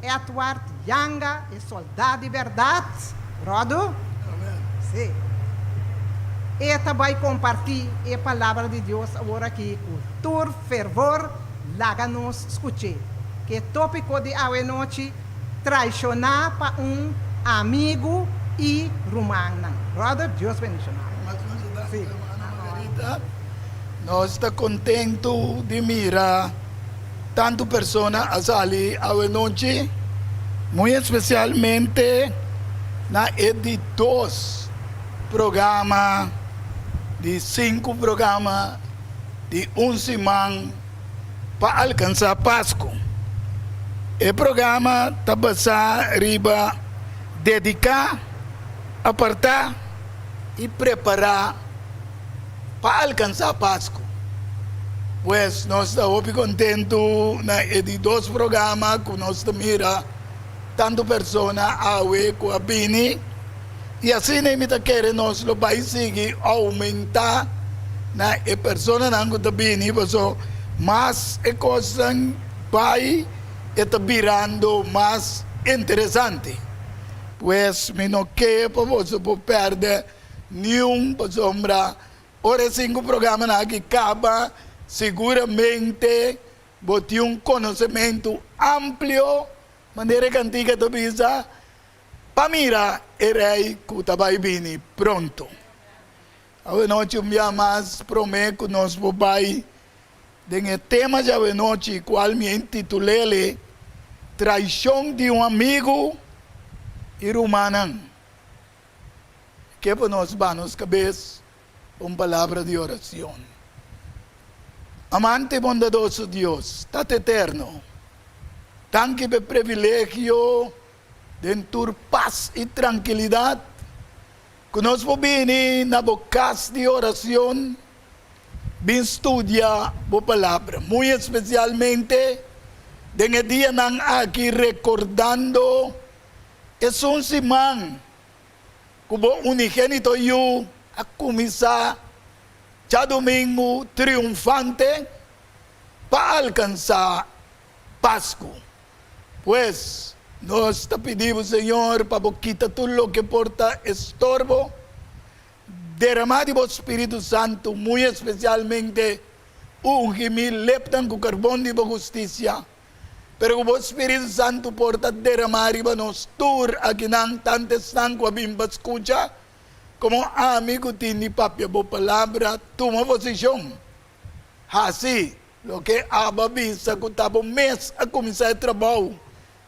Edward Janga, e soldá di bèrdat. Rodo? Sí. E ta bai kompartí e Palabra di Dios awor aki ku tur fervor. Laga nos skuch'é. Ku e tópiko di awe nochi, Traishoná pa un amigu i rumannan. Brother, Dios bendishoná bo. Masha danki, hermana Margarita. Nos ta kontentu di mira tantu persona a sali awe nochi, muy espesialmente na e di dos programa di sinku programa di un siman pa alkansá Pasku. E programa ta basá riba dediká, apartá i prepará pa alkansá Pasku. Pues nos ta hopi kontentu na e di dos programa ku nos ta mira tantu persona awe ku a bini i asina mi ta kere nos lo bai sigui oumentá na e personanan ku ta bini paso mas e kosnan bai e ta birando mas interesante. Pues mi no ke pa boso por pèrdè niun pasobra ora e sinku programanan aki kaba siguramente bo tin un konosementu amplio, manera e kantika ta bisa, pa mira e Rei ku ta bai bini pronto. Awenochi un bia mas promé ku nos por bai den e tema di awenochi kual mi a intitul'el Traishon di un amigu i rumannan. Ke pa nos ba nos kabes un palabra di oracion. Amante y bondadoso Dios, Tata Eterno, danki pa e privilegio den tur pas y trankilidad cu nos por bini na bo cas di oracion bin studia bo palabra, muy especialmente den e dianan aki recordando esun siman ku bo unigénito Yu a kuminsá djadumingu triunfante pa alkansá Pasku. Pues, nos ta pidi bo, Señor, pa bo kita tur loke por ta estorbo, deramá di bo Spiritu Santu, muy espesialmente ungi mi lepnan ku karbon di bo hustisia. Pero ku bo Spiritu Santu por ta deramá riba nos tur akinan, tantu esnan ku a bin pa skucha, komo ami ku tin di papia bo palabra, tuma posishon. Hasi loke abo a bisa ku ta bo mes a kuminsá e trabou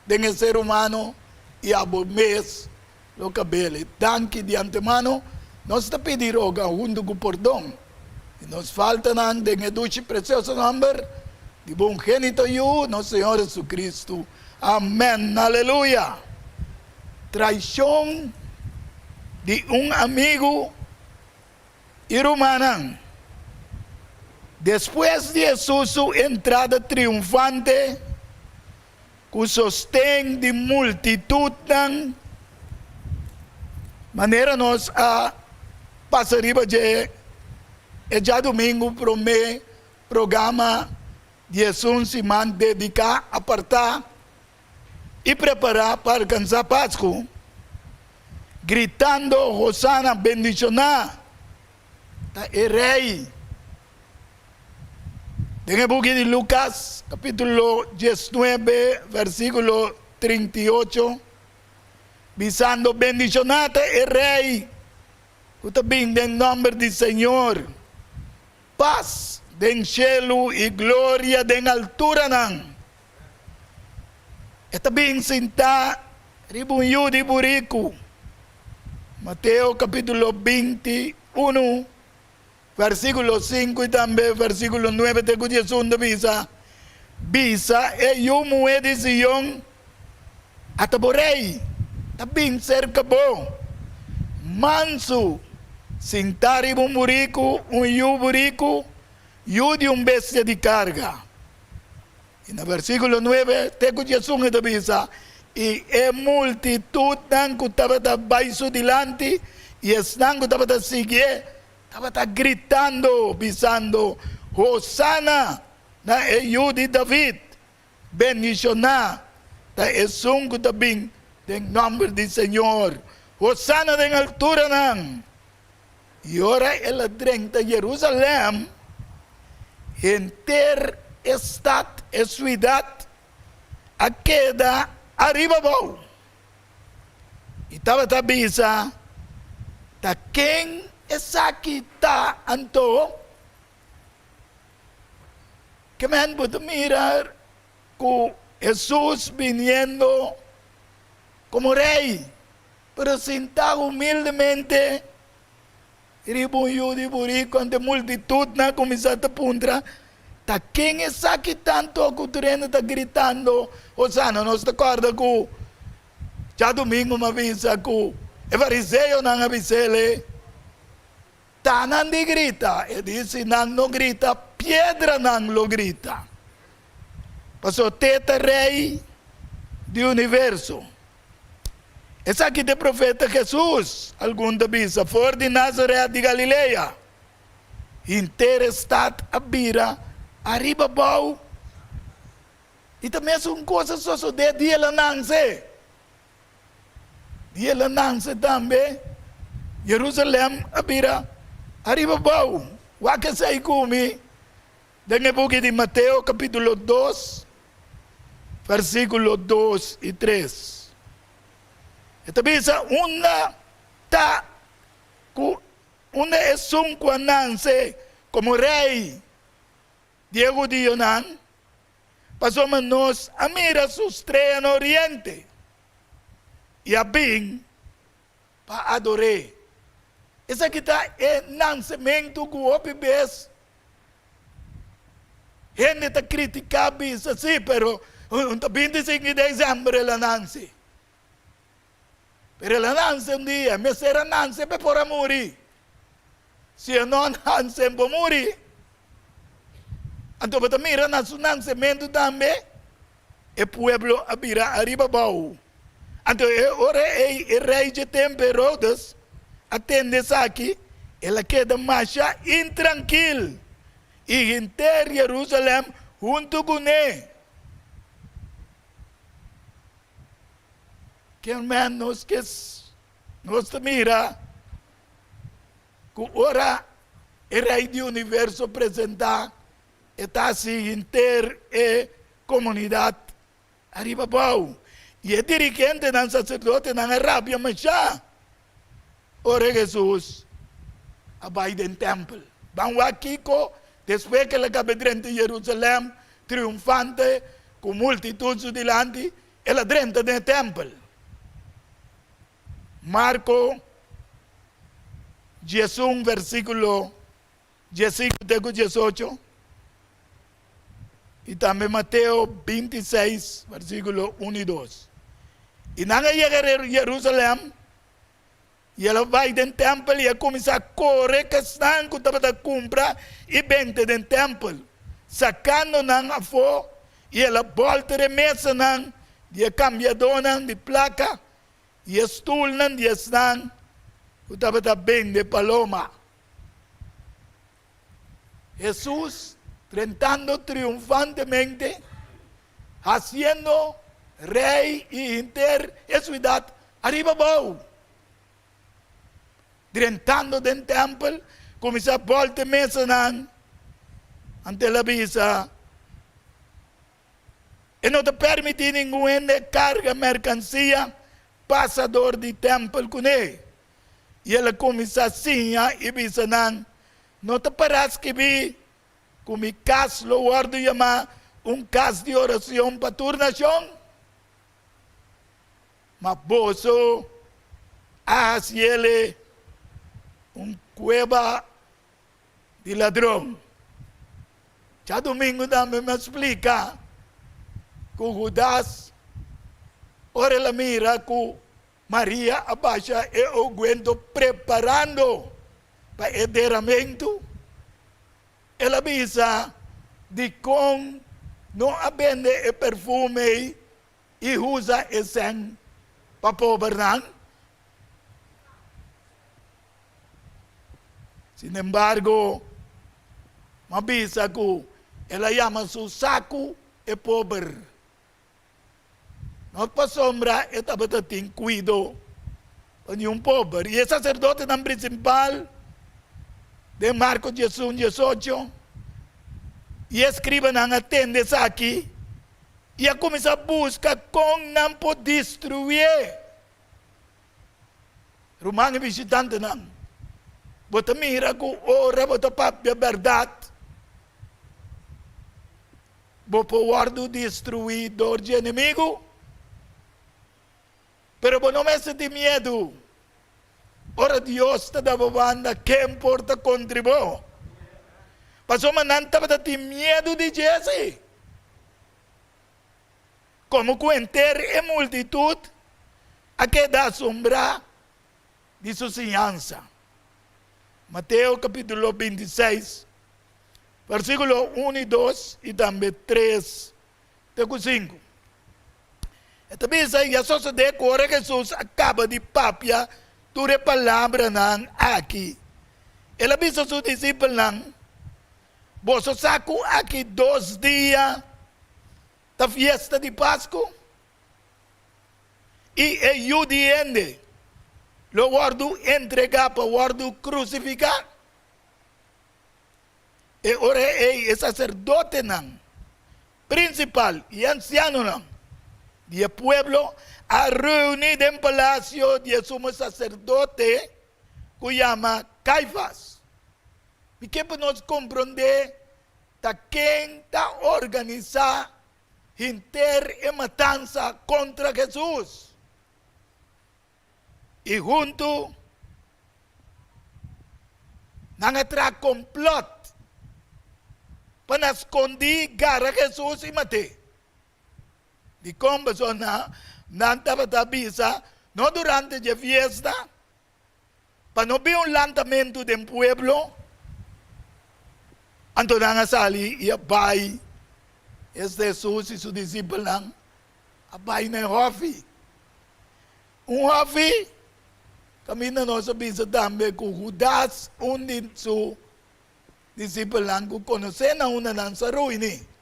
den e ser humano i abo mes lo kabele. Danki di antemano. Nos ta pidi roga huntu ku pordon di nos faltanan den e dushi presioso nòmber di bo ungenito Yu, nos Señor Jesucristo. Amèn. Aleluya! Traishon di un amigu i rumannan. Despues di Hesus su entrada triunfante, Ku sosten di multitutnan, manera nos a pasa riba dje e djadumingu promé programa di esun siman dediká apartá i prepará pa alkansá Pasku, gritando Hosana, bendishoná ta e Rei! Den e buki di Lukas, kapítulo diesnuebe, versíkulo 38, bisando, Bendishoná ta e Rei ku ta bin den nòmber di Señor! Pas den shelu i gloria den alturanan! E ta bin sintá riba un yu di buriku. Mateo kapítulo 21. Versíkulo sinku i tambe versíkulo nuebe te ku diesun ta bisa, Bisa e yu muhé di Sion, Ata bo rei ta bin serka bo, mansu, sintá riba un buriku, un yu buriku, yu di un bestia di karga. I na versíkulo nuebe te ku diesun e ta bisa, I e multitutnan ku tabata bai su dilanti i esnan ku tabata siguié tabata gritando, bisando, Hosana na e Yu di David! Bendishoná ta esun ku ta bin den nòmber di Señor! Hosana den alturanan! I ora el a drenta Jerusalèm, henter e stat, e suidat, a keda ariba abou. I tabata bisa, Ta ken esaki ta anto? Ke men bo ta mira ku Hesus biniendo komo Rei, pero sintá humildemente riba un yu di buriku ante multitutnan a kuminsá ta puntra, Ta ken esaki tantu ku tur hende ta gritando Hosana? Nos ta kòrda ku djadumingu mi a bisa ku e fariseonan a bis'el, Ta nan di grita. E di, Si nan no grita, piedranan lo grita. Pasobra te ta Rei di universo. Esaki ta e profeta Hesus, algun ta bisa, for di Nazaret di Galilea. Henter e stat a bira ariba abou. I ta mesun kos a sosodé di el a nanse. Di el a nanse tambe, Jerusalèm a bira ariba abou. Wak esei ku mi den e buki di Mateo kapítulo dos, versíkulo dos i tres. E ta bisa, Unda ta ku unda esun ku a nanse komo rei di e hudionan? Pasobra nos a mira su strea na oriente i a bin pa ador'é. Esaki ta e nansementu ku hopi bes hende ta kritiká bisa, Sí, pero un ta 25 di desèmber el a nanse. Pero el a nanse un dia, mester a nanse pa e por a muri. Si e no a nanse, e por muri. Anto bo ta mira na su nansementu tambe, e pueblo a bira ariba abou. Anto e ora ei e rei dje tempu, Herodes, a tende esaki, el a keda masha intrankil, i henter Jerusalèm huntu kuné. Ken men nos ke nos ta mira ku ora e Rei di universo presentá, e ta hasi henter e komunidat ariba abou. I e dirigentenan, saserdotenan a rabia mashá ora Hesus a bai den tèmpel. Ban wak kiko despues ku el a kaba drenta Jerusalèm triunfante ku multitut su dilanti, El a drenta den e tèmpel. Marko 11 versíkulo 15 te ku 18 i tambe Mateo 26 versíkulo 1 i 2. I nan a yega Jerusalèm. I el a bai den tèmpel i a kuminsá kore ku esnan ku tabata kumpra i bente den tèmpel, sakando nan afó, i el a bòlter e mesanan di e kambiadónan di plaka i e stulnan di esnan ku tabata bende paloma. Hesus drentando triunfantemente, hasiendo rei i henter e suidat ariba abou. Drentando den tèmpel, kuminsá bòlta e mesanan, anto el a bisa, E no ta permití ningun hende karga merkansia pasa dor di tèmpel kuné. I el a kuminsá siña i bisa nan, No ta pará skibí ku mi kas lo wòrdu yamá un kas di orashon pa tur nashon? Ma boso a hasi el un kueba di ladron. Djadumingu tambe mi a splika ku Hudas, ora el a mira ku Maria a basha e oguento preparando pa e deramentu. El a bisa, Dikon no a bende e perfume ei i usa e sèn pa pobernan? Sinembargo, mi a bisa ku el a yama su saku e pober. No pasobra e tabata tin kuido pa niun pober. I e saserdotenan prinsipal, den Marko 11, 18, i e eskribanan a tende esaki i a kuminsá buska kon nan por destruié. Ruman i bishitantenan, bo ta mira ku ora bo ta papia bèrdat, bo por wòrdu destruí dor dje enemigu? Pero bo no mester tin miedu. Ora Dios ta da bo banda, ken por ta kontra bo? Pasobra nan tabata tin miedu di dje, sí. Komo ku henter e multitut a keda asombrá di su siñansa. Mateo kapítulo 26, versíkulo 1 i 2 i tambe 3 te ku 5. E ta bisa, I a sosodé ku ora Hesus a kaba di papia tur e palabranan aki, el a bisa su disipelnan, Boso sa ku aki dos dia ta fiesta di Pasku, i e Yu di hende lo wòrdu entregá pa wòrdu krusifiká. E ora ei e saserdotenan prinsipal i ansianonan di e pueblo a reuní den palasio di e sumo saserdote ku yama Kaifas. Mi ke pa nos komprondé ta ken ta organisá henter e matansa kontra Hesus. I huntu nan a traha komplòt pa na skondí gara Hesus i mat'é. Dikon? Pasobra nan tabata bisa, No durante dje fiesta, pa no bin un lantamentu den pueblo. Anto nan a sali i a bai, esta Hesus i su disipelnan a bai na e hòfi. Un hòfi kaminda nos a bisa tambe ku Hudas, un di su disipelnan ku konosé na unda nan sa ruini.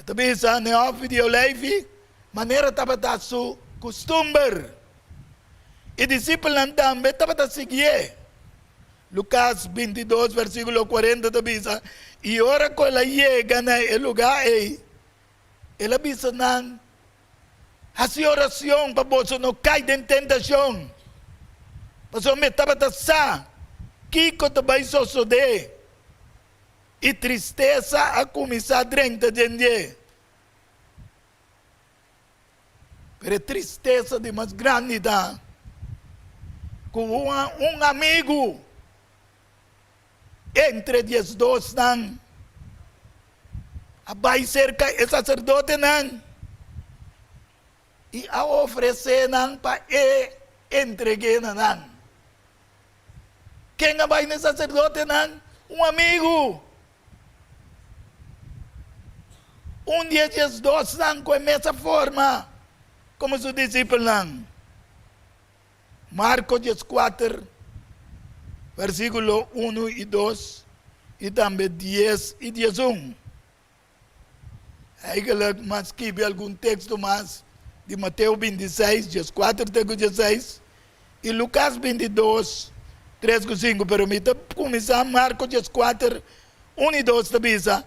E ta bisa na e hòfi di Oleifi manera tabata su kustumber. E disipelnan tambe tabata siguié. Lukas 22 versíkulo 40 ta bisa, I ora ku el a yega na e lugá ei, el a bisa nan, Hasi orashon pa boso no kai den tentashon. Pasobra mi tabata sa kiko ta bai sosodé, i tristesa a kuminsá drenta den dje. Pero e tristesa di mas grandi ta ku un amigu entre diesdosnan a bai serka e saserdotenan i a ofresé nan pa e entreg'é na nan. Ken a bai na e saserdotenan? Un amigu. Un di e diesdosnan ku e mes a forma komo su disipelnan. Marko 14, versíkulo 1 i 2 i tambe 10 i 11. Eigenlijk m'a skibi algun teksto mas di Mateo 26, 14 te ku 16 i Lukas 22, 3 ku 5, pero mi ta kuminsá Marko 14, 1 i 2 ta bisa,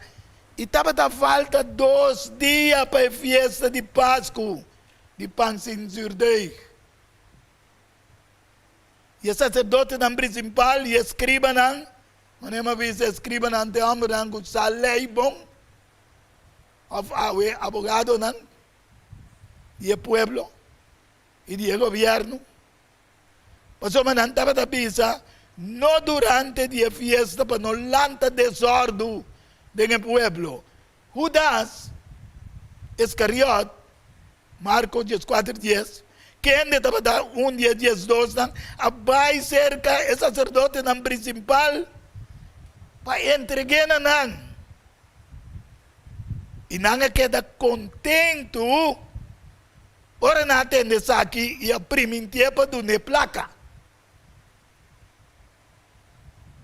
I tabata falta dos dia pa e fiesta di Pasku di pan sin zürdeg. I e saserdotenan prinsipal i e skribanan, manera mi a bisa, e skribanan ta e hòmbernan ku sa lei bon, òf awe abogadonan di e pueblo i di e gobièrnu, pasobra nan tabata bisa, No durante di e fiesta pa no lanta desòrdu den e pueblo. Hudas Iskariòt, Marko 14 dies, kende tabata un di e diesdosnan, a bai serka e saserdotenan prinsipal pa entreg'é na nan. I nan a keda kontentu ora nan a tende esaki i a primintié pa dun'é plaka.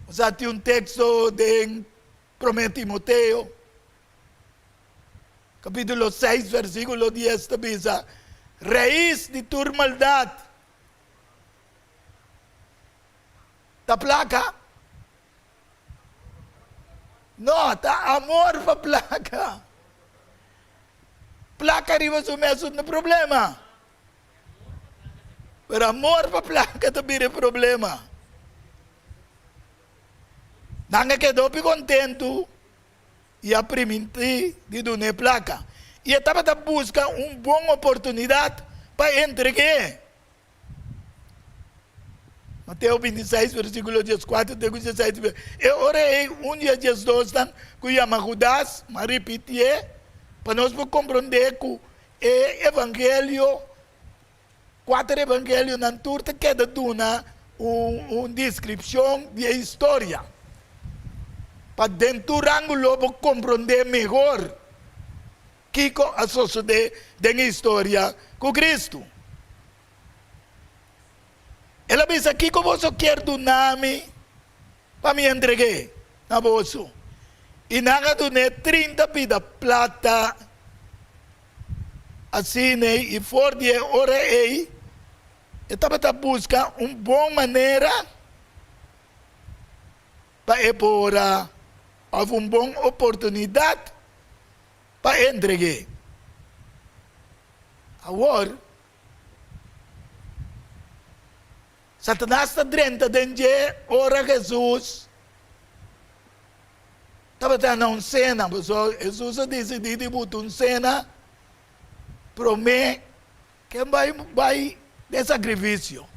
Osea, tin un teksto den Promé Timoteo. kapítulo 6 versíkulo 10 ta bisa, Rais di tur maldat ta plaka? No, ta amor pa plaka. Plaka riba su mes no ta problema. Pero amor pa plaka ta bira e problema. Nan a keda hopi kontentu i a primintí di dun'é plaka. I e tabata buska un bon oportunidat pa entreg'é. Mateo 26, versíkulo 14 te ku 16 ta bisa, E ora ei un di e diesdosnan ku yama Hudas, m'a ripitié pa nos por komprondé ku e evangelio, kuater evangelionan tur ta keda duna un deskripshon di e historia, pa den tur ángulo bo komprondé mehor kiko a sosodé den e historia ku Kristu. El a bisa, Kiko boso kier duna mi pa mi entreg'é na boso? I nan a dun'é trinta pida plata. Asina, i for di e ora ei, e tabata buska un bon manera pa e por a, òf un bon oportunidat pa entreg'é. Awor, Satanas ta drenta den dje ora Hesus tabata na un sena, pasobra Hesus a disidí di buta un sena promé ke bai bai den sakrifisio.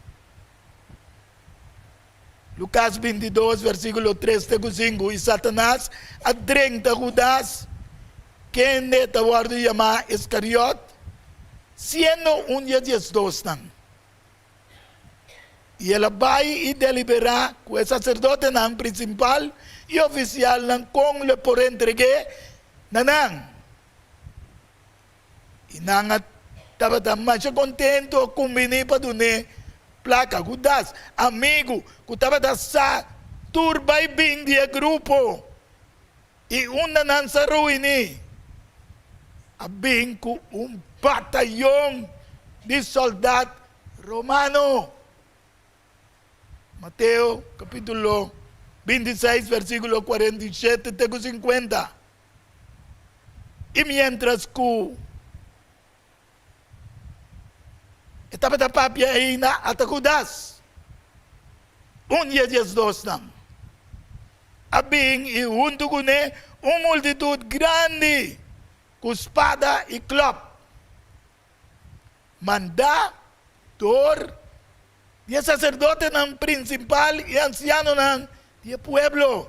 Lukas 22, versíkulo 3 te ku 5, I Satanas a drenta Hudas, kende ta wòrdu yamá Iskariòt, siendo un di e diesdosnan. I el a bai i deliberá ku e saserdotenan prinsipal i ofisialnan kon lo e por entreg'é na nan. I nan a tabata masha kontentu a kumbiní pa dun'é plaka. Hudas, amigu ku tabata sa tur bai bin di e grupo i unda nan sa ruiní, a bin ku un batayon di sòldat romano. Mateo kapítulo 26 versíkulo 47 te ku 50. I miéntras ku e tabata papia ainda, ata Hudas, un di e diesdosnan, a bin i huntu kuné un multitut grandi ku spada i klòp, mandá dor di e saserdotenan prinsipal i ansianonan di e pueblo.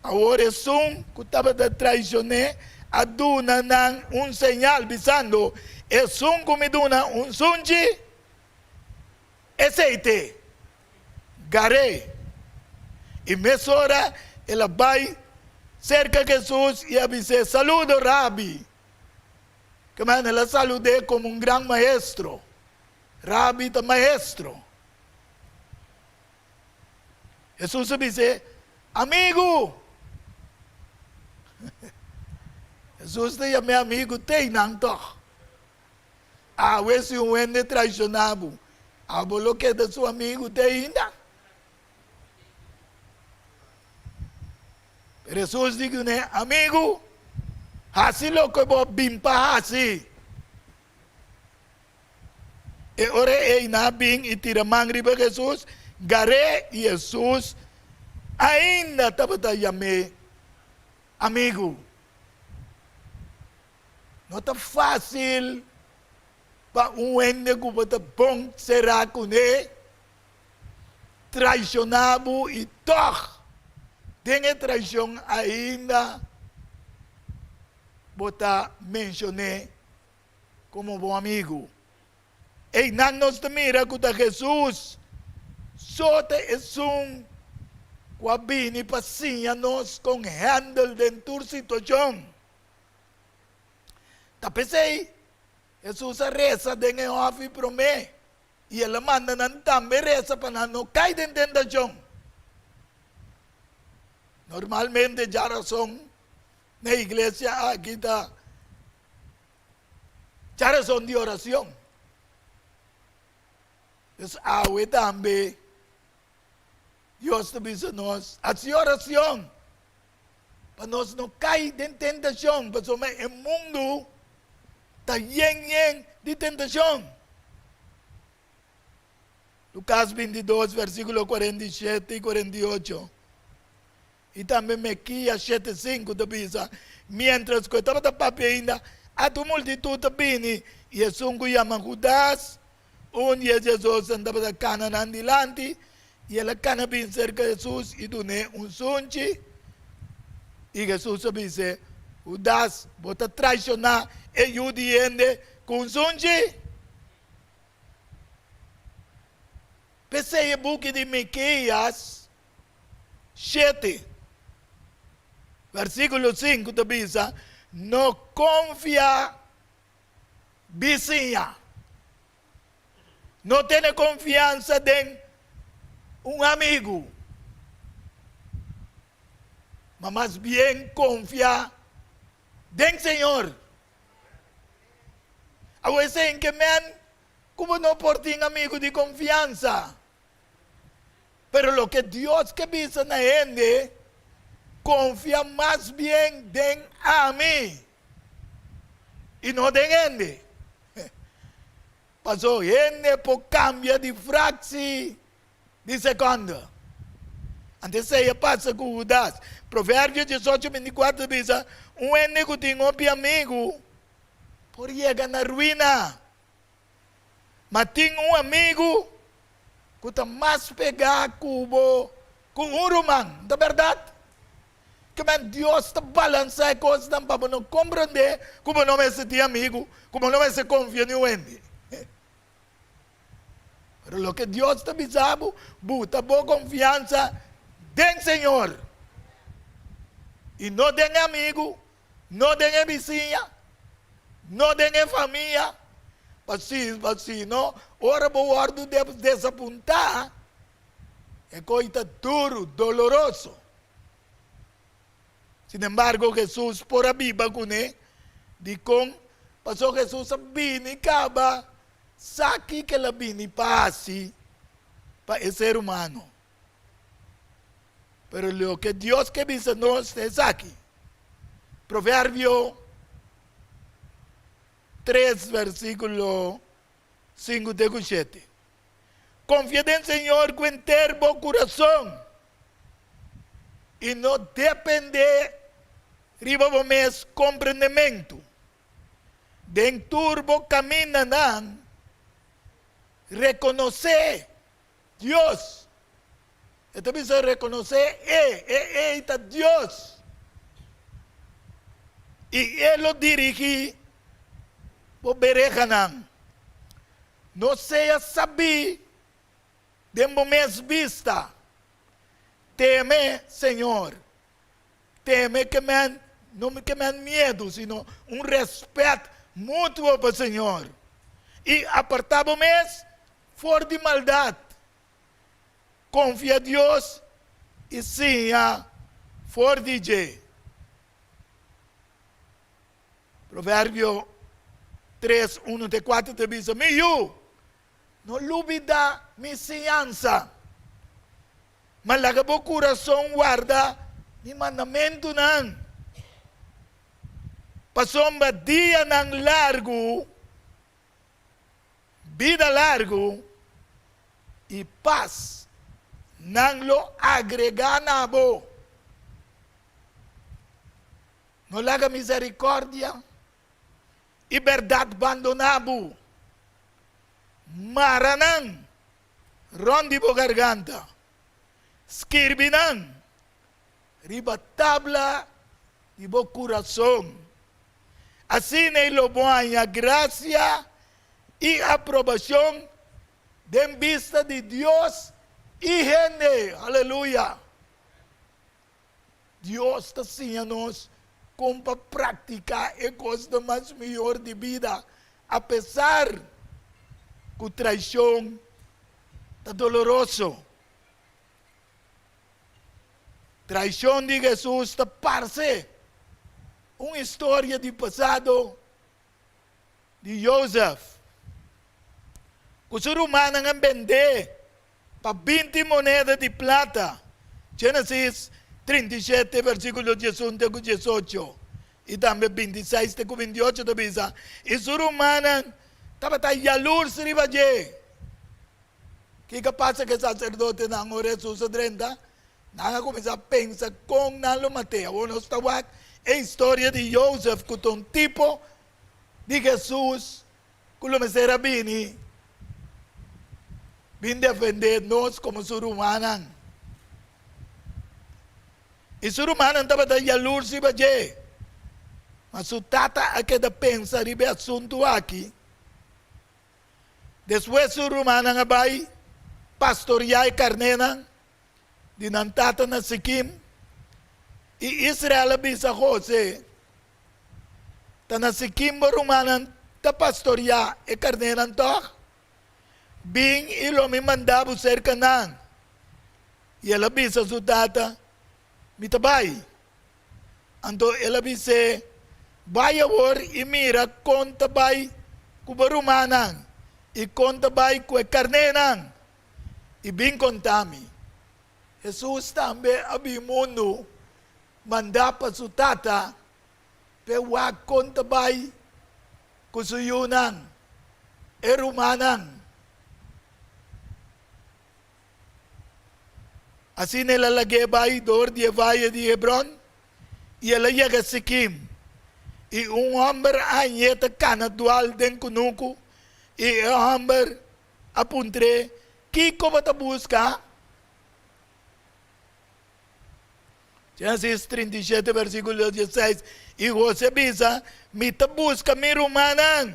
Awor esun ku tabata traicion'é a duna nan un señal, bisando, Esun ku mi duna un sunchi, esei t'e. Gar'é. I mesora el a bai serka Hesus i a bis'é, Saludo, Rabi! Kemana el a salud'é komo un gran maestro. Rabi ta maestro. Hesus a bis'é, Amigu! Hesus ta yam'é amigu te einan tòg. Awe si un hende traishoná bo, abo lo keda su amigu te ainda? Pero Hesus di kuné, Amigu, hasi loke bo bin pa hasi. E ora ei nan a bin i tira man riba Hesus, gar'é, i Hesus ainda tabata yam'é amigu. No ta fásil pa un hende ku bo ta bon será kuné traishoná bo i tòg den e traishon ainda bo ta menshon'é komo bo amigu. Einan nos ta mira ku ta Hesus so ta esun ku a bini pa siña nos kon hèndel den tur situashon. Ta p'esei Hesus a resa den e hòfi promé i el a manda nan tambe resa pa nan no kai den tentashon. Normalmente djarason. na iglesia aki ta djarason di oracion. Dus awe tambe Dios ta bisa nos, haci oracion pa nos no cay den tentacion, pasobra e mundu ta yen yen di tentacion. Lucas 22 versiculo 47 y 48 y tambe Mequías shete sinku ta bisa, Miéntras ku e tabata papia ainda, ata un multitut ta bini, i esun ku yama Hudas, un di e diesdosnan, tabata kana nan dilanti, i el a kana bin serka Hesus i dun'é un sunchi. I Hesus a bis'é, Hudas, bo ta traishoná e Yu di hende ku un sunchi? P'esei e buki di Mikéas shete, versíkulo sinku ta bisa, No konfia bisiña. No tene konfiansa den un amigu, ma mas bien konfia den Señor. Awor esei ke men ku bo no por tin amigu di konfiansa. Pero loke Dios ke bisa na hende, Konfia mas bien den ami i no den hende. Paso hende por kambia di fraksi di sekonde. Anto esei a pasa ku Hudas. Proverbio 18, 24 ta bisa, Un hende ku tin hopi amigu por yega na ruina. Ma tin un amigu ku ta mas pegá ku bo ku un ruman. No ta bèrdat? Kimen Dios ta balansá e kosnan pa bo no komprendé ku bo no mester tin amigu, ku bo no mester konfia niun hende. Pero loke Dios ta bisa bo, buta bo konfiansa den Señor i no den e amigu, no den e bisiña, no den e famia, pasino ora bo wòrdu desapuntá, e koi ta duru, doloroso. Sinembargo, Hesus por a biba kuné. Dikon? Pasobra Hesus a bini kaba sa kiko el a bini pa hasi pa e ser humano. Pero loke Dios ke bisa nos ta esaki. Proverbio 3 versíkulo 5 te ku 7. Konfia den Señor ku henter bo kurason i no dependé riba bo mes komprendementu. Den tur bo kamindanan rekonosé Dios. E ta bisa rekonosé E, e ei ta Dios. I E lo dirigí bo berehanan. No sea sabí den bo mes bista. Teme Señor. Teme ke men, no ke men miedu, sino un rèspèt mutuo pa Señor. I apartá bo mes for di maldat. Konfia Dios i siña for di dje. Proverbio 3, 1 te 4 ta bisa, Mi yu, no lubidá mi siñansa, ma laga bo kurason warda mi mandamentunan. Pasobra dianan largu Bida largu i pas nan lo agregá na bo. No laga misericordia i berdad bandoná bo. Mara nan rond di bo garganta. Skirbi nan riba tabla di bo kurason. Asina i lo bo haña grasia i aprobashon den bista di Dios i hende. Aleluya! Dios ta siña nos kon pa praktiká e kosnan mas mihor di bida, apesar ku traishon ta doloroso. Traishon di Hesus ta parse. Un historia di pasado di Jozef ku su rumannan a bend'é pa 20 moneda di plata, Génesis 37 versíkulo 11 te ku 18 i tambe 26 te ku 28 ta bisa, I su rumannan tabata yalurs riba dje. Kiko a pasa ku e saserdotenan ora Hesus a drenta? Nan a kuminsá pensa kon nan lo mat'é. Awor nos ta wak e historia di Jozef ku ta un tipo di Hesus ku lo mester a bini bin defendé nos komo su rumannan. I su rumannan tabata yalurs riba dje. Ma su tata a keda pensa riba e asuntu aki. Despues su rumannan a bai pastoriá e karnénan di nan tata na Sikim, i Israel a bisa José, Ta na Sikim bo rumannan ta pastoriá e karnénan tòg? Bin i lo mi manda bo serka nan. I el a bisa su tata, Mi ta bai. Anto el a bis'é, Bai awor i mira kon ta bai ku bo rumannan i kon ta bai ku e karnénan, i bin konta mi. Hesus tambe a bin mundu mandá pa su Tata p'e wak kon ta bai ku su yunan, e rumannan. Asina el a lag'é bai dor di e vaye di Hebron, i el a yega Sikim. I un hòmber a hañ'é ta kana dual den kunuku, i e hòmber a puntr'é, Kiko bo ta buska? Génesis 37, versíkulo 16, I José bisa, Mi ta buska mi rumannan.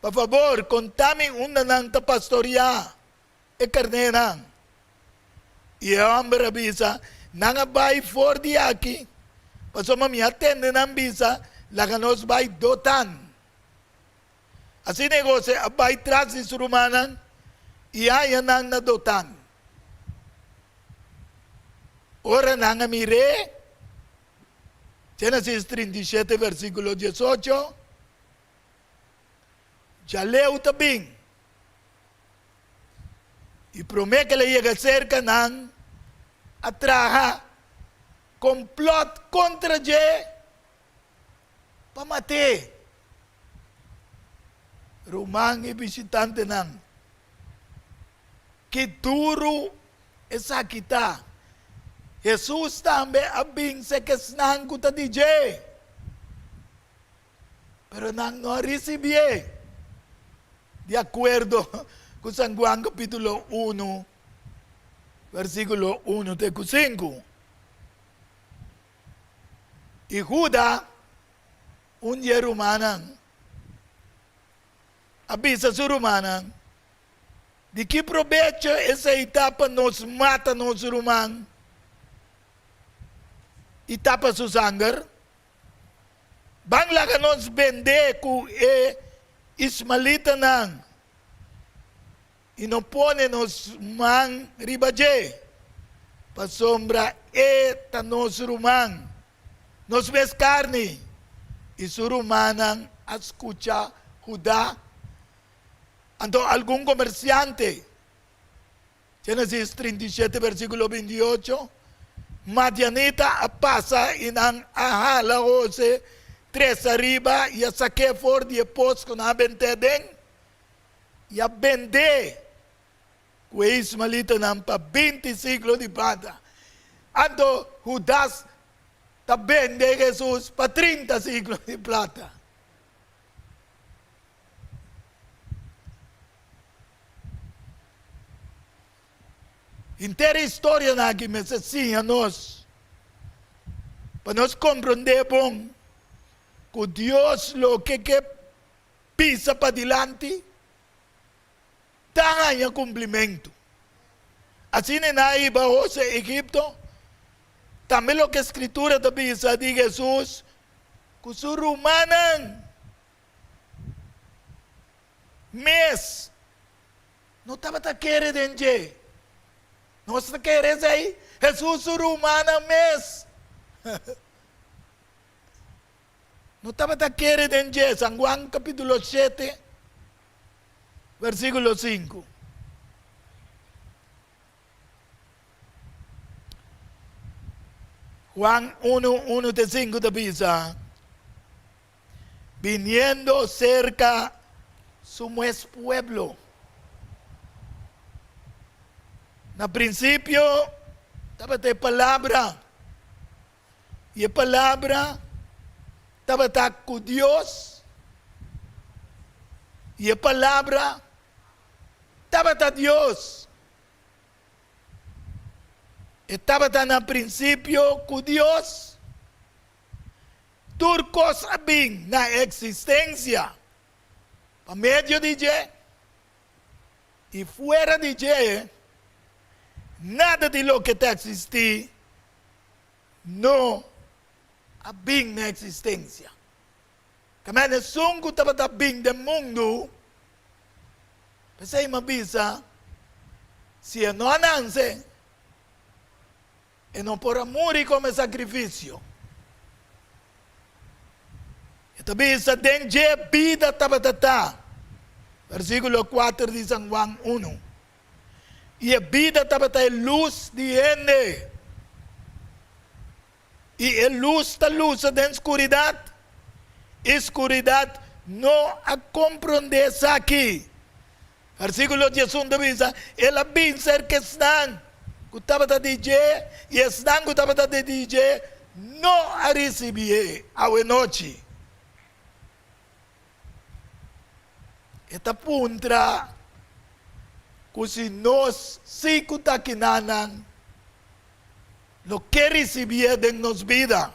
Pa fabor, konta mi unda nan ta pastoriá e karnénan. I e hòmber a bisa, Nan a bai for di aki, pasobra mi a tende nan bisa, Laga nos bai Dotan. Asina e José a bai tras di su rumannan i a haña nan na Dotan. Ora nan a mir'é, Génesis 37 versíkulo 18, Djaleu ta bin. I promé ku el a yega serka nan, a traha komplòt kontra dje pa mat'é. Ruman i bishitantenan, ki duru esaki ta! Hesus tambe a bin serka esnan ku ta di dje. Pero nan no a ricibié, di acuerdo cu San Juan capítulo 1, versículo 1 te cu 5. I Juda, un di e rumannan, a bisa su rumannan, Di ki probecho esei ta pa nos mata nos ruman i tapa su sanger? Ban laga nos bend'é ku e ismalitanan i no pone nos man riba dje, pasobra e ta nos ruman, nos mes karni. I su rumannan a skucha Hudá. Anto algun komersiante Génesis 37 versíkulo 28, Madianita a pasa i nan a hala José tres ariba i a sak'é for di e pos ku nan a bent'é aden i a bend'é ku e ismaelitanan pa 20 siklo di plata. Anto Hudas ta bende Hesus pa 30 siklo di plata. Henter e historianan aki mester siña nos pa nos komprondé bon ku Dios loke ke bisa padilanti ta haña kumplimentu. Asina nan a hiba José Egipto, tambe loke Skritura ta bisa di Hesus ku su rumannan mes no tabata kere den dje. Nos ta kere esei? Hesus su rumannan mes. No tabata kere den dje, San Juan kapítulo shete, versíkulo sinku. Juan unu, unu te sinku ta bisa, Biniendo serka su mes pueblo. Na prinsipio tabata e Palabra, i e Palabra tabata ku Dios, i e Palabra tabata Dios. E tabata na prinsipio ku Dios. Tur kos a bin na eksistensia pa medio di dje, i fuera di dje nada di loke ta eksistí no a bin na eksistensia. Kaminda esun ku tabata bin den mundu, p'esei mi a bisa, si e no a nanse, E no por a muri komo e sakrifisio. E ta bisa, Den dje bida tabata ta. Versíkulo kuater di San Juan unu. I e bida tabata e lus di hende. I e lus ta lusa den skuridat, i skuridat no a komprondé esaki. Versíkulo diesun ta bisa, El a bin serka esnan ku tabata di dje, i esnan ku tabata di dje no a risibié. Awenochi e ta puntra ku si nos si ku ta kinanan lo ke risibié den nos bida.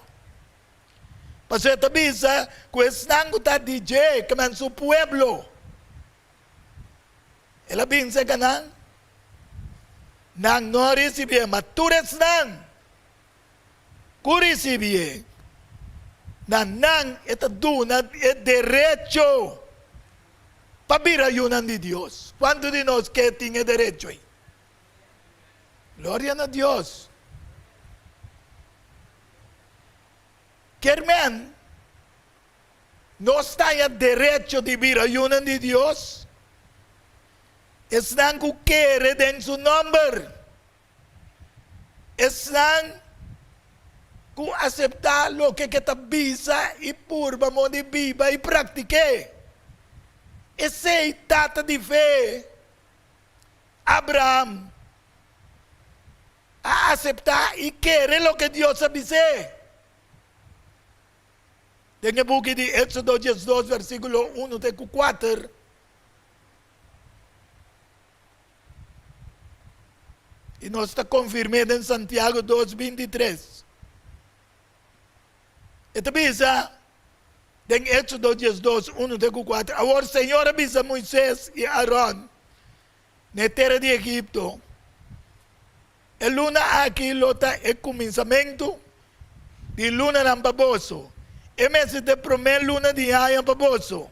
Pasobra e ta bisa ku esnan ku ta di dje, ke men su pueblo, El a binse ka nan, nan no a risibié, ma tur esnan ku risibié, na nan e ta duna e derecho pa bira yunan di Dios. Kuantu di nos ke tin e derecho ei? Gloria na Dios! Kermen. Nos taña derecho di bira yunan di Dios? Esnan ku kere den su nòmber, esnan ku aseptá loke ke ta bisa i purba moda di biba i praktik'é. Esei tata di fe, Abraham, a aseptá i kere loke Dios a bis'é. Den e buki di Éxodo diesdos versíkulo unu te ku kuater, i nos ta konfirm'é den Santiago dos bintitres. E ta bisa den Éxodo diesdos unu te ku kuater, Awor Señor a bisa Moisés i Aron na e tera di Egipto, E luna aki lo ta e kuminsamentu di lunanan pa boso. E mester ta e promé luna di aña pa boso.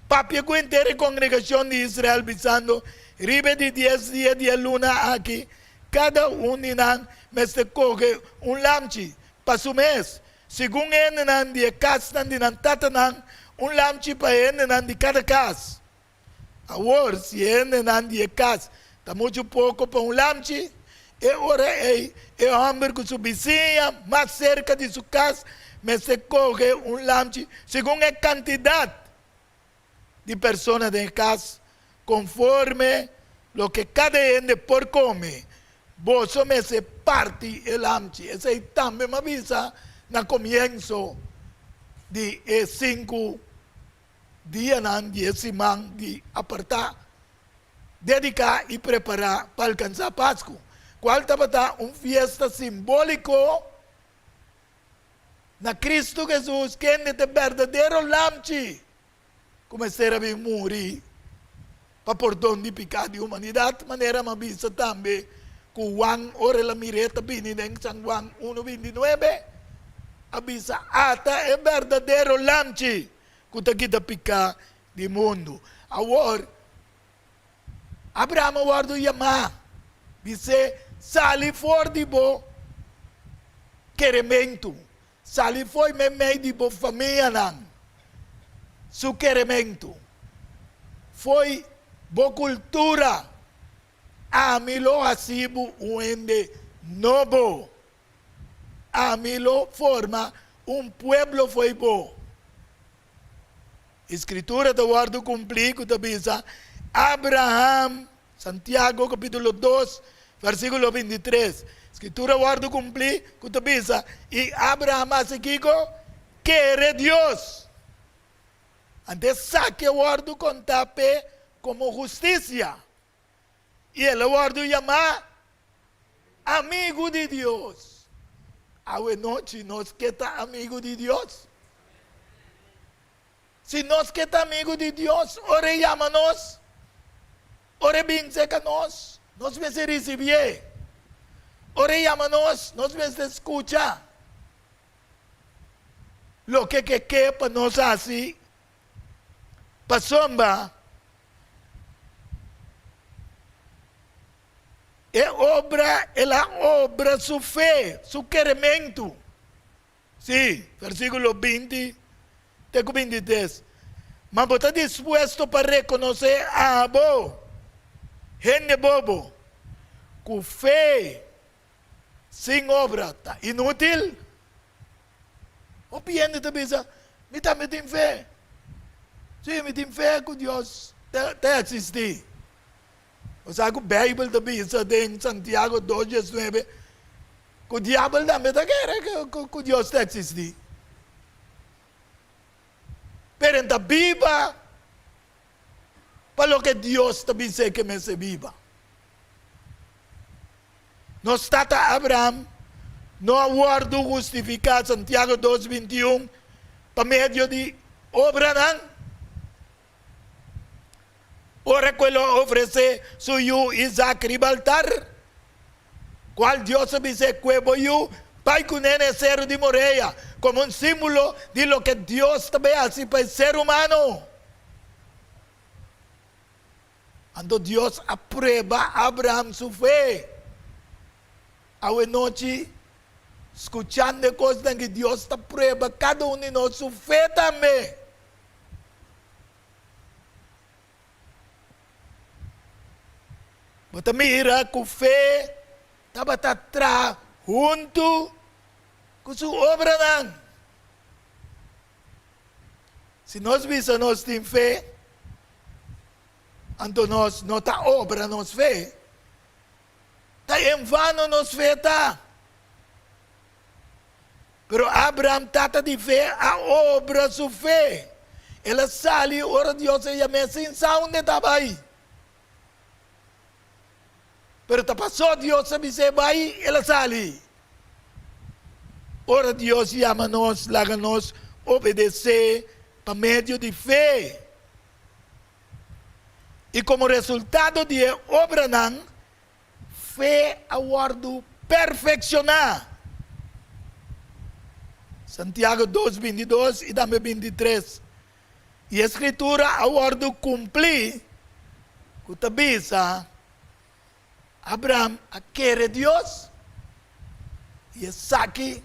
Papia ku henter e kongregashon di Israel, bisando, Riba e di dies dia di e luna aki, kada un di nan mester kohe un lamchi pa su mes, segun e hendenan di e kasnan di nan tatanan, un lamchi pa e hendenan di kada kas. Awor, si e hendenan di e kas ta muchu poko pa un lamchi, e ora ei e hòmber ku su bisiña mas serka di su kas mester kohe un lamchi segun e kantidat di persona den e kas, konforme loke kada hende por kome. Boso mester parti e lamchi. Esei tambe mi a bisa na komienso di e sinku Dianan di e siman di apartá, dediká i prepará pa alkansá Pasku, kual tabata un fiesta simbóliko na Kristu Hesus, kende ta e berdadero Lamchi ku mester a bin muri pa pordon di piká di humanidat, manera mi a bisa tambe ku Juan ora el a mir'é ta bini den San Juan unu bintinuebe, a bisa, Ata e berdadero Lamchi ku ta kita piká di mundu. Awor, Abraham a wòrdu yamá, bis'é, Sali for di bo. kerementu. Sali fo'i meimei di bo famianan su kerementu. Fo'i bo kultura. Ami lo hasi bo un hende nobo. Ami lo forma un pueblo fo'i bo. E Skritura ta wòrdu kumplí ku ta bisa, Abraham, Santiago kapítulo dos, versíkulo 23. Skritura wòrdu kumplí ku ta bisa, I Abraham hasi kiko? Kere Dios. Anto esaki a wòrdu kontá p'e komo hustisia, i el a wòrdu yamá amigu di Dios. Awe nochi nos ke ta amigu di Dios? Si nos ke ta amigu di Dios, ora e yama nos, ora e bin serka nos, nos mester risibié. Ora e yama nos, nos mester skucha. Loke ke ke pa nos hasi pasobra e obra el a obra su fe, su kerementu. Sí, versíkulo 20 te ku 23. Ma bo ta dispuesto pa rekonosé abo, hende bobo, ku fe sin obra ta inútil? Hopi hende ta bisa, Mi tambe tin fe. Sí, mi tin fe ku Dios ta eksistí. Bo sa ku Beibel ta bisa den Santiago dos diesnuebe ku diabel tambe ta kere ku Dios ta eksistí. Pero e ta biba pa loke Dios ta bis'é ke mester biba. Nos tata Abraham no a wòrdu hustifiká, Santiago dos, 21, pa medio di obranan, ora ku el a ofresé su yu Isaac riba altar, kual Dios a bis'é, Kue bo yu, bai kuné na e seru di Morea, komo un símbolo di loke Dios ta bai hasi pa e ser humano. Anto Dios a prueba Abraham su fe. Awe nochi, skuchando e kosnan ki Dios ta prueba kada un di nos su fe tambe. Bo ta mira ku fe tabata traha huntu ku su obranan. Si nos bisa nos tin fe, anto nos no ta obra nos fe, ta en vano nos fe ta. Pero Abraham, tata di fe, a obra su fe. El a sali ora Dios a yam'é sin sa unda e ta bai. Pero ta pasó Dios a bis'é bai, el a sali. Ora Dios yama nos, laga nos obedesé pa medio di fe. I komo resultado di e obranan, fe a wòrdu perfekshoná. Santiago dos, 22 i tambe 23. I e Skritura a wòrdu kumplí ku ta bisa, Abraham a kere Dios, i esaki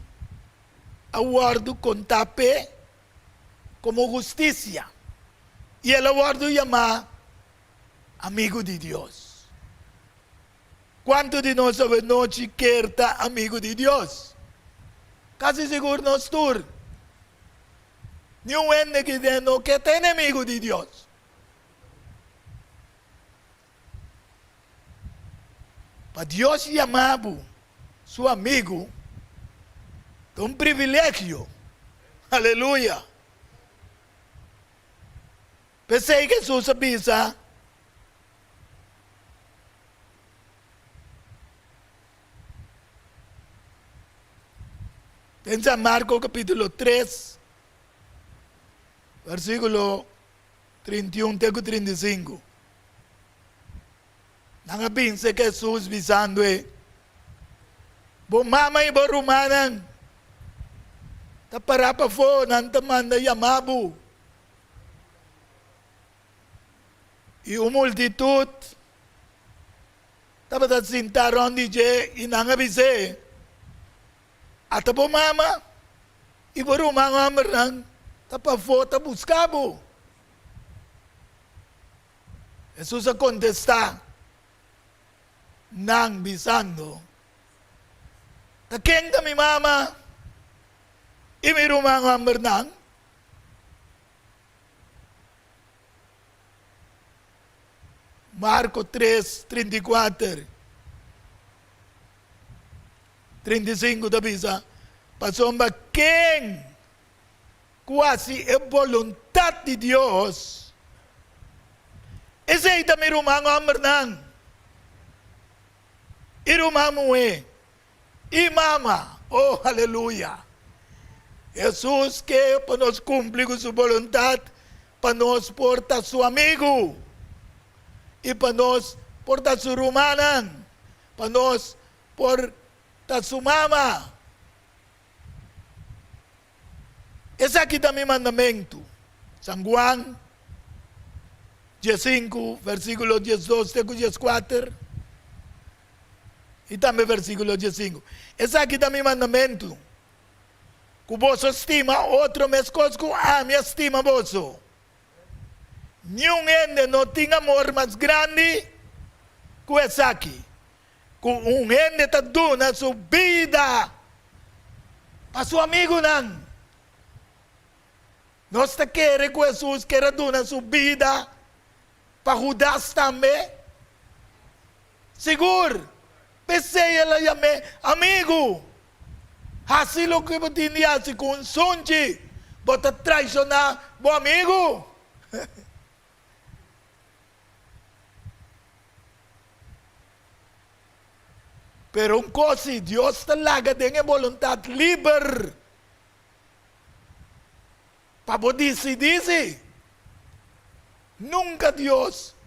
a wòrdu kontá p'e komo hustisia, i el a wòrdu yamá amigu di Dios. Kuantu di nos awenochi ker ta amigu di Dios? Kasi sigur nos tur. Niun hende ki den no ke ta enemigu di Dios. Pa Dios yama bo su amigu ta un privilegio. Aleluya! P'esei Hesus a bisa. Den San Marko kapítulo tres, versíkulo 31 te ku 35, nan a binse ku Hesus bisando e, Bo mama i bo rumannan ta pará pafó, nan ta manda yama bo. I un multitut tabata sintá rònt di dje i nan a bis'é. Ata bo mama i bo ruman hòmbernan ta pafó ta buska bo. Hesus a kontestá nan, bisando, Ta ken ta mi mama i mi ruman hòmbernan? Marko tres, 34, 35 ta bisa, Pasobra ken ku hasi e boluntat di Dios, esei ta mi ruman hòmbernan i ruman muhé i mama. Oh, aleluya! Hesus ke pa nos kumpli ku su boluntat, pa nos por ta su amigu i pa nos por ta su rumannan, pa nos por ta su mama. Esaki ta mi mandamentu. San Juan diesinku, versíkulo 12 te ku 14 i tambe versíkulo 15. Esaki ta mi mandamentu, ku boso stima otro meskos ku ami a stima boso. Niun hende no tin amor mas grandi ku esaki, ku un hende ta duna su bida pa su amigunan. Nos ta kere ku Hesus ker a duna su bida pa Hudas tambe? Sigur! P'esei el a yam'é amigu. Hasi loke bo tin di hasi ku un sunchi, bo ta traishoná bo amigu. Pero un kos si, Dios ta laga den e boluntat liber pa bo disidí si. Nunka Dios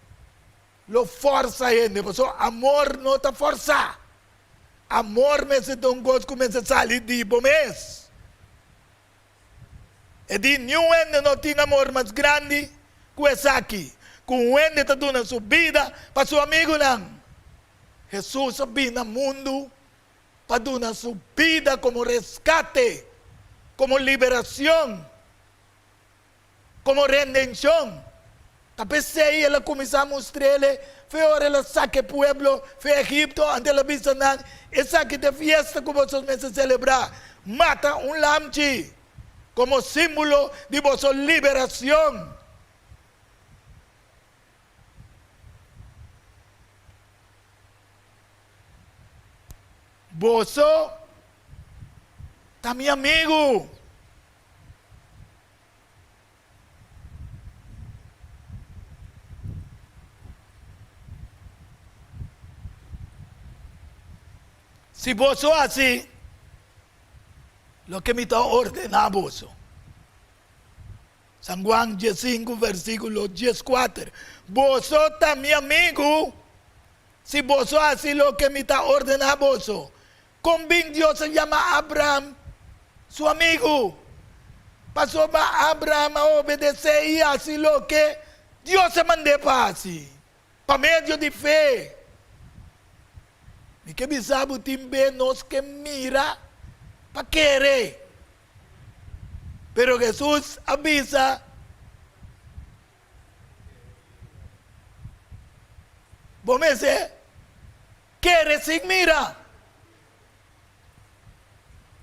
lo fòrsa hende, pasobra amor no ta fòrsá. Amor mester ta un kos ku mester sali di bo mes. E di, Niun hende no tin amor mas grandi ku esaki, ku un hende ta duna su bida pa su amigunan. Hesus a bini na mundu pa duna su bida komo reskate, komo liberashon. Komo rendenshon. Ta p'esei el a kuminsá mustr'el fe ora el a saka e pueblo fe Egipto, anto el a bisa nan, Esaki ta e fiesta ku boso mester selebrá, mata un lamchi komo símbolo di boso liberashon. Boso ta mi amigu. Si boso hasi loke mi ta ordená boso. San Juan 15 versíkulo 14. Boso ta mi amigu si boso hasi loke mi ta ordená boso. Kon bin Dios a yama Abraham su amigu? Pasobra Abraham a obedesé i hasi loke Dios a mand'é pa hasi, pa medio di fe. Mi ke bisa bo tin be nos ke mira pa kere. Pero Hesus a bisa, Bo mester Kere sin mira.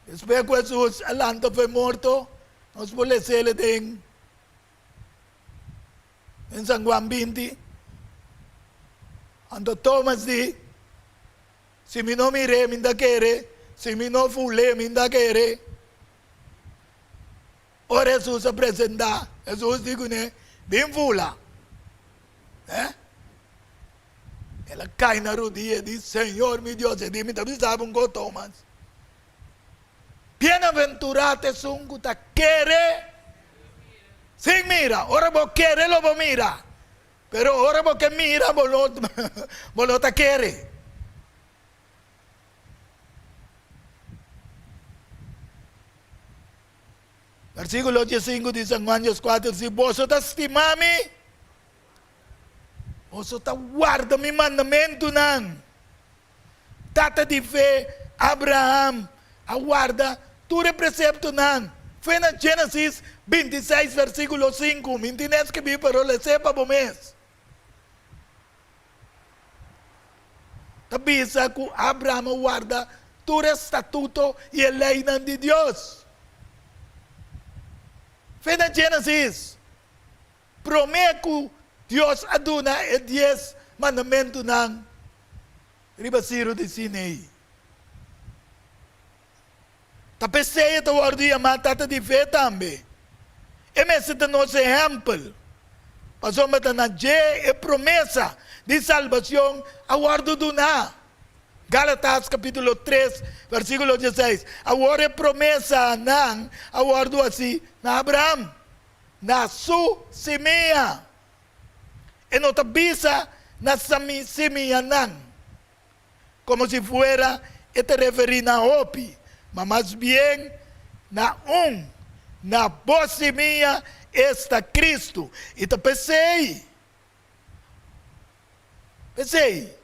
Despues ku Hesus a lanta for e morto, nos por les'el den den San Juan 20. Anto Tomas di, Si mi no mir'é, mi n'ta kere, si mi no ful'é, mi n'ta kere. Ora Hesus a presentá, Hesus di kuné, Bin fula. Eh? El a kai na rudia e di, Señor mi Dios, e di, mi ta bisa bo un kos, Tomas. Bienaventurá ta esun ku ta kere sin mira. Ora bo kere lo bo mira, pero ora bo ke mira bo no bo no ta kere. Versíkulo 15 di San Juan 14, Si boso ta stima mi, Boso ta warda mi mandamentunan. Tata di fe, Abraham, a warda tur e preseptonan. Fe na Genesis 26 versikulo 5. Mi tin eskibí pero les'é pa bo mes. Ta bisa ku Abraham a warda tur e statuto i e leinan di Dios. Fe na Genesis, promé ku Dios a duna e Dies Mandamentunan riba Siru di Sinei. Ta p'esei e ta wòrdu yamá Tata di Fe tambe. E mester ta nos ehèmpel, pasobra ta na dje e promesa di salbashon a wòrdu duná. Galatas kapítulo tres, versíkulo dieseis, Awor e promesanan a wòrdu hasí na Abraham, na su simia. E no ta bisa na simianan. Komo si fuera e ta referí na hopi, ma mas bien na un, na bo simia, esta Kristu. I ta p'esei, p'esei,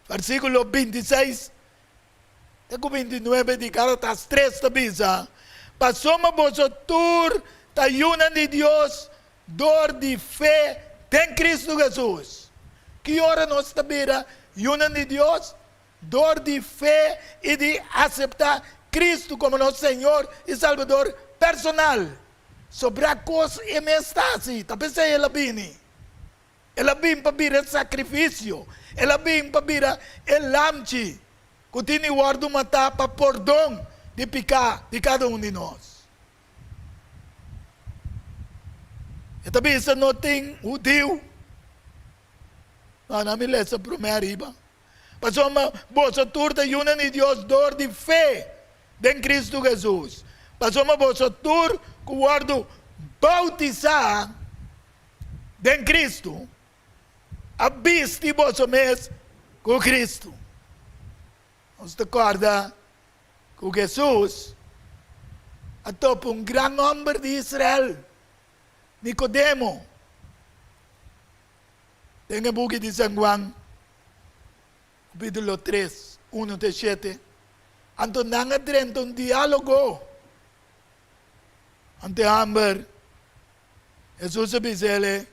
versíkulo bintiseis te ku bintinuebe di Galatas tres ta bisa, Pasobra boso tur ta yunan di Dios Dor di fe den Cristo Jesus. Ki ora nos ta bira yunan di Dios? Dor di fe i di aseptá Cristo komo nos Señor i Salbador personal. Sobrá kos e mes ta hasi, ta p'esei el a bini. El a bin pa bira e sakrifisio. El a bin pa bira e lamchi ku tin di wòrdu matá pa pordon di piká di kada un di nos. E ta bisa no tin hudiu. No, nan mi lesa promé ariba. Pasobra boso tur ta yunan di Dios dor di fe den Cristo Jesus. Pasobra boso tur ku wòrdu boutisá den Cristo a bisti boso mes ku Cristo. Nos ta kòrda ku Hesus a topa un gran hòmber di Israel, Nikodemo, den e buki di San Juan, kapítulo tres, unu te shete. Anto nan a drenta un diálogo. Anto e hòmber, Hesus a bisa el,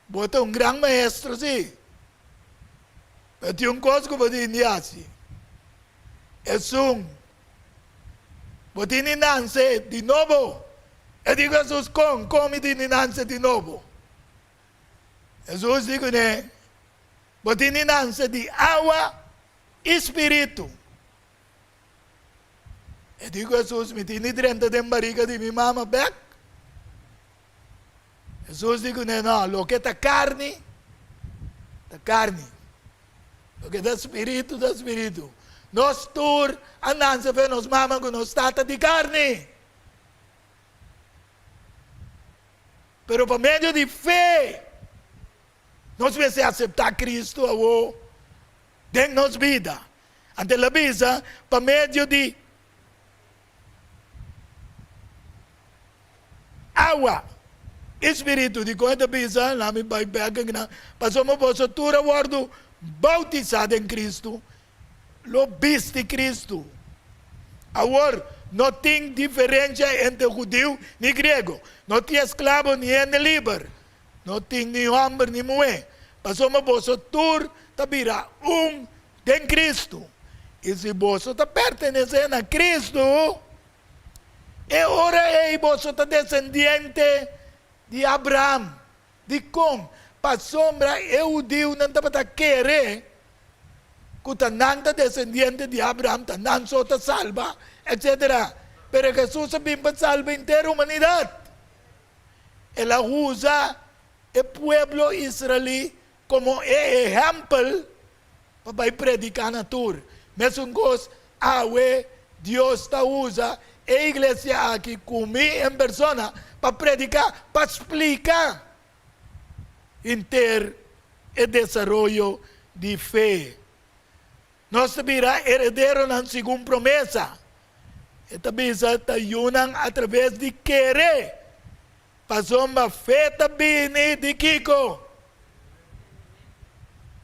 Bo ta un gran maestro, sí, pero tin un kos ku bo tin di hasi. Esun, bo tin di nanse di nobo. E di ku Hesus, Kon? Kon mi tin di nanse di nobo? Hesus di kuné, Bo tin di nanse di awa i spiritu. E di ku Hesus, Mi tin di drenta den bariga di mi mama bèk? Hesus di kuné, No, loke ta karni, ta karni. Loke ta spiritu, ta spiritu. Nos tur a nanse fe nos mama ku nos tata di karni. Pero pa medio di fe, nos mester aseptá Kristu awor den nos bida. Anto el a bisa, pa medio di Awa i spiritu di kon e ta bisa, Laat mi bai bek akinan, pasobra boso tur a wòrdu boutisá den Kristu, lo bisti Kristu. Awor, no tin diferensia entre hudiu ni griego, no tin esklabo ni hende liber, no tin ni hòmber ni muhé, pasobra boso tur ta bira un den Kristu. I si boso ta pertenesé na Kristu, e ora ei boso ta desendiente di Abraham. Dikon? Pasobra e hudiunan tabata kere ku ta nan ta desendiente di Abraham, ta nan so ta salba, etsetera. Pero Hesus a bin pa salba henter humanidat. El a usa e pueblo israelí komo e ehèmpel pa bai prediká na tur. Mesun kos awe Dios ta usa e iglesia aki ku mi en persona pa prediká, pa splika henter e desaroyo di fe. Nos ta bira herederonan segun promesa. E ta bisa ta yunan atraves di kere. Pasobra fe ta bini di kiko?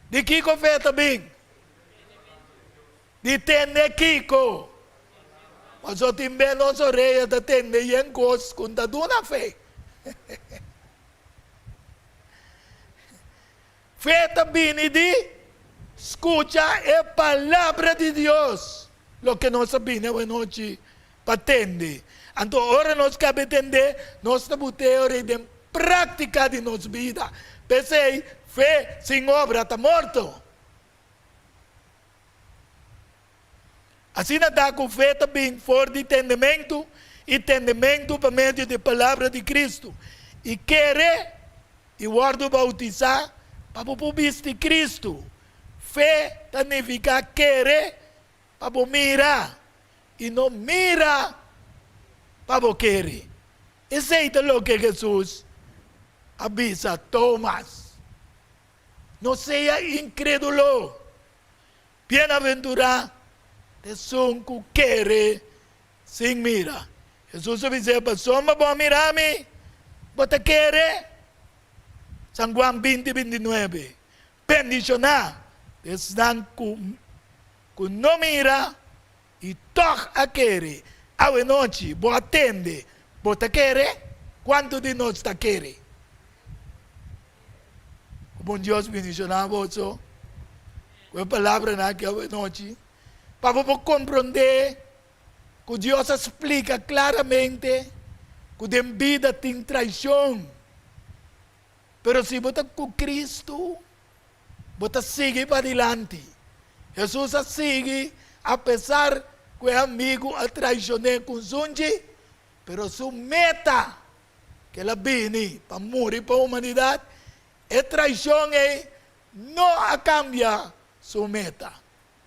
Di kiko fe ta bin? Di tende kiko? Paso tin be nos orea ta tende yen kos ku n'ta duna fe. Fe ta bini di skucha e Palabra di Dios, loke nos a bini awenochi pa tende. Anto ora nos kabe tend'é, nos ta but'é e ora ei den práktika di nos bida. P'esei, fe sin obra ta morto. Asina ta ku fe ta bin for di tendementu, i tendementu pa medio di e palabra di Kristu. I kere i wòrdu boutisá pa bo por bisti Kristu. Fe ta nifiká kere pa bo mira, i no mira pa bo kere. Esei ta loke Hesus a bisa Tomas. No sea inkrédulo. Bienaventurá ta esun ku kere sin mira. Hesus a bis'é, Pasobra bo a mira mi, bo ta kere? San Juan 20, 29. Bendishoná ta esnan ku ku no mira i tòg a kere. Awenochi bo a tende, bo ta kere? Kuantu di nos ta kere? Ku bon Dios bendishoná boso ku e palabranan aki awenochi, pa bo por komprondé ku Dios a splika klaramente ku den bida tin traishon. Pero si bo ta ku Kristu, bo ta sigui padilanti. Hesus a sigui apesar ku e amigu a traishon'é ku un sunchi, pero su meta ku el a bini pa muri pa humanidat, e traishon ei no a kambia su meta.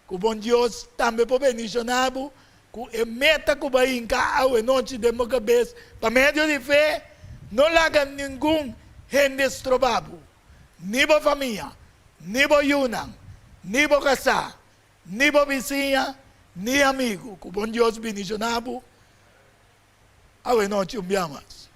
Ku bon Dios tambe por bendishoná bo ku e meta ku bo a hinka awenochi den bo kabes pa medio di fe, no laga ningun hende stroba bo, ni bo famia, ni bo yunan, ni bo kasá, ni bo bisiña, ni amigu. Ku bon Dios bendishoná bo awenochi un bia mas.